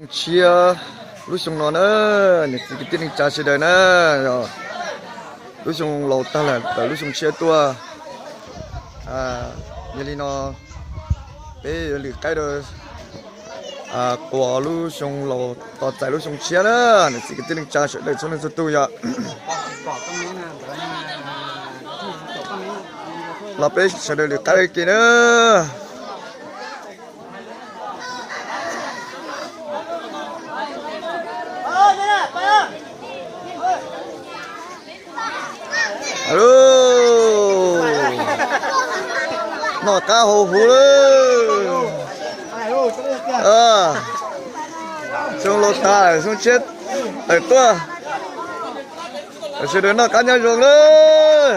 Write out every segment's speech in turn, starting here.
Tshiab lub xyoo no na, niam txiv kwv tij neej tsa sawv daws na, yog lub xyoo laus tag lawm, tawm lub xyoo tshiab tuaj. Yog li no peb yuav lwm qaib rau quas lub xyoo laus tos txais lub xyoo tshiab na, niam txiv kwv tij neej tsa sawv daws txhua leej txhua tus yom. Los peb sawv daws lwm qaib ua ke na. Noj qab haus huv lawm. Xyoo laus tag, xyoo tshiab tawm tuaj, sawv daws noj qab nyob zoo lawm.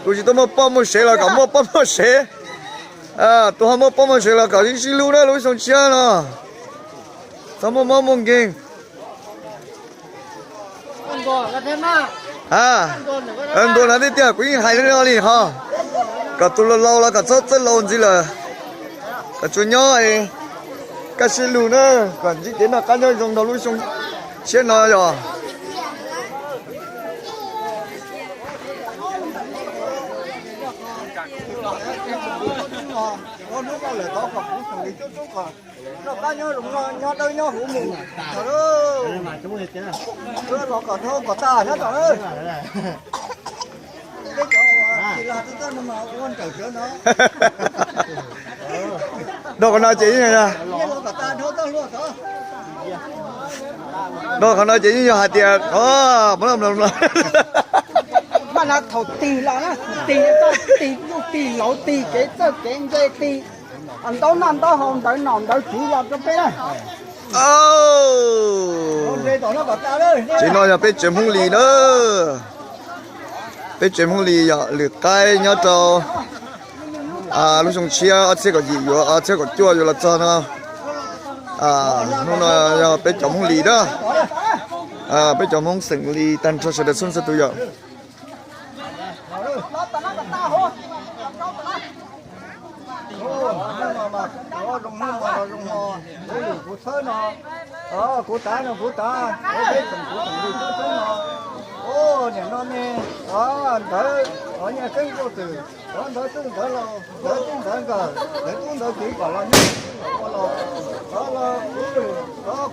Tus tsis tau muaj poj muaj sev los kom muaj poj muaj sev, tus ho muaj poj muaj sev los kom sib hlub na lub xyoo tshiab no. Txhob muaj mob muaj nkeeg. Ntuas no tiag tiag, kuv yeej hais li no li ho. Kom tus laus laus los kom txhob txawj laus ntxiv lawm, kom tsuas nyob kaj siab lug na, kom ntsib kev noj qab nyob zoo rau lub xyoo tshiab no yog. Noj qab nyob zoo, nyob dawb nyob huv mus. Los kom dhau kom tas nyob tom. Dhau qhov no ces yeej yog, dhau qhov no ces yeej yog hais tias, maj na thaum tig los na, tig txoj tig, tig laus tig, kev txawj kev ntse tig, ntaub noj ntaub haus, ntawv nom ntawv tswv los rau peb na. Tsev no yog peb tsev Hmoob Lis na. Peb tsev Hmoob Lis yog lwm qaib nyob rau lub xyoo tshiab ob txhiab kaum yim yuav ob txhiab kaum cuaj yuav los txog no. Hnub no yog peb cov Hmoob Lis na, peb cov Hmoob xeem Lis tag nrho sawv daws txhua leej txhua tus yom. Kuv txhawb no, kuv tav no kuv tav, peb xeem kuv xeem Lis txhawb no. Niam no ne, ntawd, nyiaj keeb kauj twm, ntawd twb ntawd laus, ntawd twb ntawd nkawm, ntawd tub ntawd kiv kom los nyob ua laus.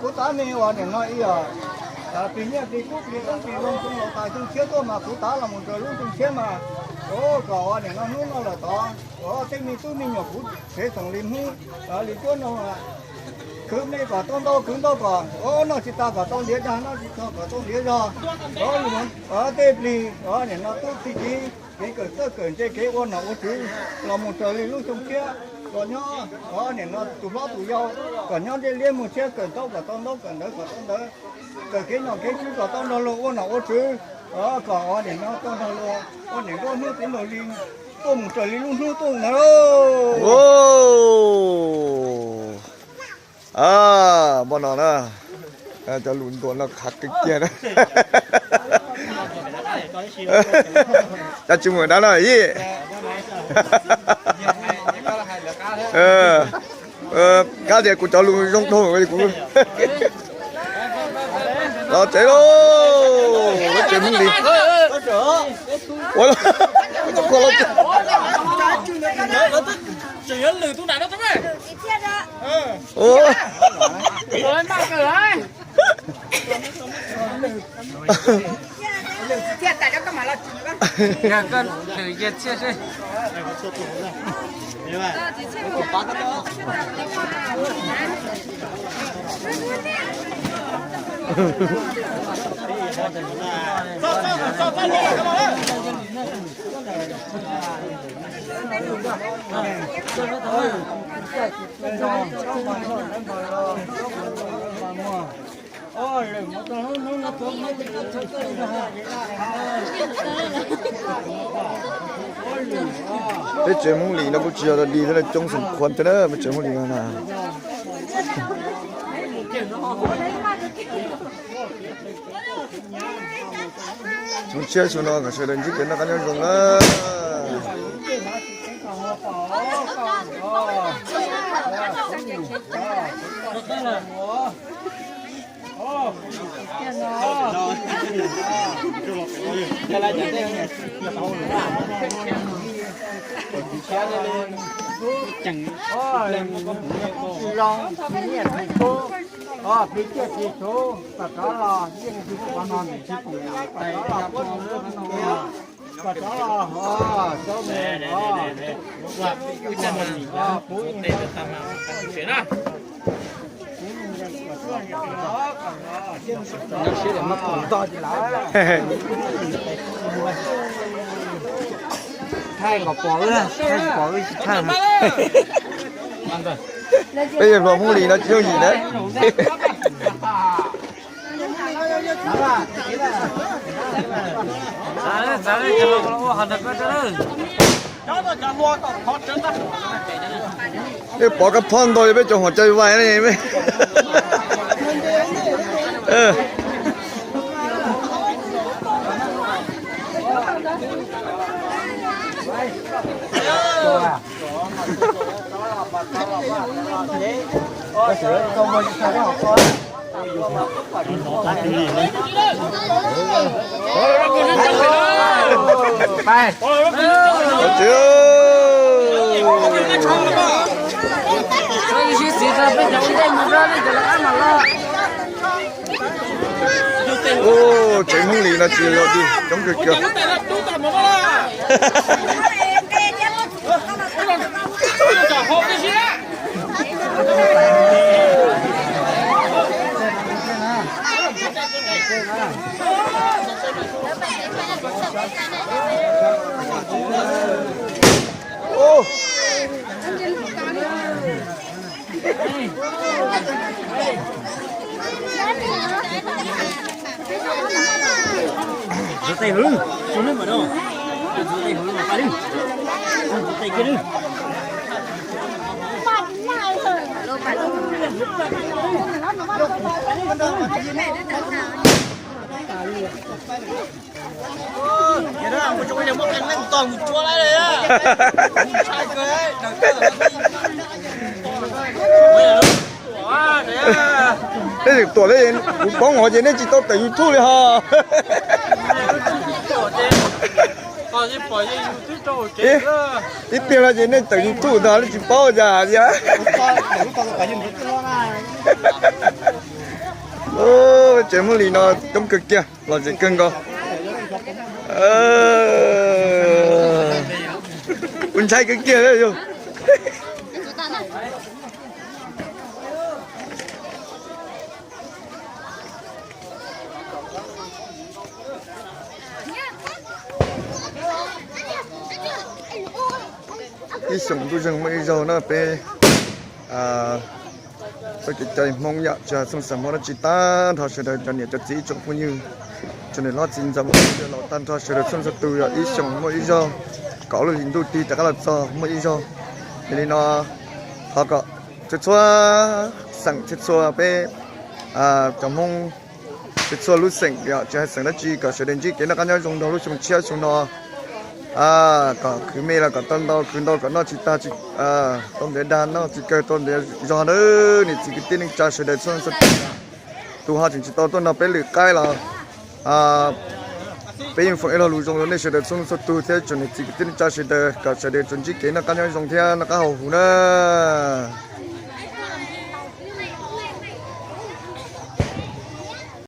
Kuv tav ne uas niam no ib yam plig nyiaj plig kub plig qoob plig loo xyoo laus tas xyoo tshiab tuaj mas kuv tav los mus raws lub xyoo tshiab mas, kom ua niam no hnub no lawm tod, tej me tub me nyuam kuv tsev xeem Lis Hmoob Lis Cuab no khwv me kom tau ntau, khwv ntau kom noj tsis tas kom tau ntiav dag, noj tsis tau kom tau ntiav zog. Tej plig niam no tub plig kiv, kev kawm txawj kawm ntse, kev ua nom ua tswv los mus raws li lub xyoo tshiab los nyob, niam no tus hlob tus yau kom nyob ntiaj liab mus tshiab, kawm ntaub kom tau ntaub, kawm ntawv kom tau ntawv, kawm kev nom kev tswv kom tau nrog luag ua nom ua tswv, kom niam no tau nrog luag ua niam nkauj hnub txiv nraug li, tuaj mus raws li lub hnub tuaj ntawd. Npaj no na, cov lus ntuas no khav kiag na. Cov tsis muaj dab no ib, kab tias kuv cov lus zoo dhau kuv los tsev lauj, lawv tsev Hmoob Lis. Peb tsev Hmoob Lis no kuj tsis yog dig thiab, coob xeem Khuam thiab na, peb tsev Hmoob Lis no na. Xyoo tshiab xyoo no kom sawv daws ntsib kev noj qab nyob zoo na. Loo, plig nyiaj plig txhub, plig nyiaj plig txhub, kom rov los yeej tsis pom no, pom rov los, kom rov los, thaij kom pom wb, thaij tsis pom wb tsis thaij. Peb yog hluas Hmoob Lis no tsis yooj yim na. Nej pov kab phob ntau yog peb cov hom cai vais ne. Ub, tsev Hmoob Lis no tsis yog coob kawg kiag. Tej zaum tuam li kuv paub no ces nej tsis tau tawm YouTube li ho. Ib pliag no ces nej tawm YouTube ntag nej tsis paub cas tias. Tsev Hmoob Lis no coob kawg kiag, lom zem kawg nkaus. Kuv ntshai kawg kiag yog. Ib xyoos ntuj zeeg muaj ib zaug na peb txoj kev cai Hmoob yom, tsis hais txhooj xeem Hmoob dab tsi, tag nrho sawv daws cov niam cov txiv ib tsoom phooj ywg, tsoom niam hlob txiv ntxawm, laus tag nrho sawv daws txhua leej txhua tus yog ib xyoos muaj ib zaug, kaum lub hlis ntuj tig rov qab los txog muaj ib zaug. Yog li no thov kom txhua txhua xeem txhua txhua peb cov Hmoob txhua txhua lub xeem yom, tsis hais xeem dab tsi kom sawv daws ntsib kev noj qab nyob zoo nrog lub xyoo tshiab xyoo no. Kom khwv me los kom tau ntau, khwv ntau kom noj tsis tag, tsis tau ntiav dag noj tsis kawg tau ntiav zog na. Niam txiv kwv tij neej tsa sawv daws txhua leej txhua tus, tus ho tseem tsis tau tuaj nrog peb lwm qaib los peb yeej foom ib lo lus zoo rau nej sawv daws txhua leej txhua tus thiab tsoom niam txiv kwv tij neej tsa sawv daws kom sawv daws tsuas ntsib kev noj qab nyob zoo thiab noj qab haus huv na.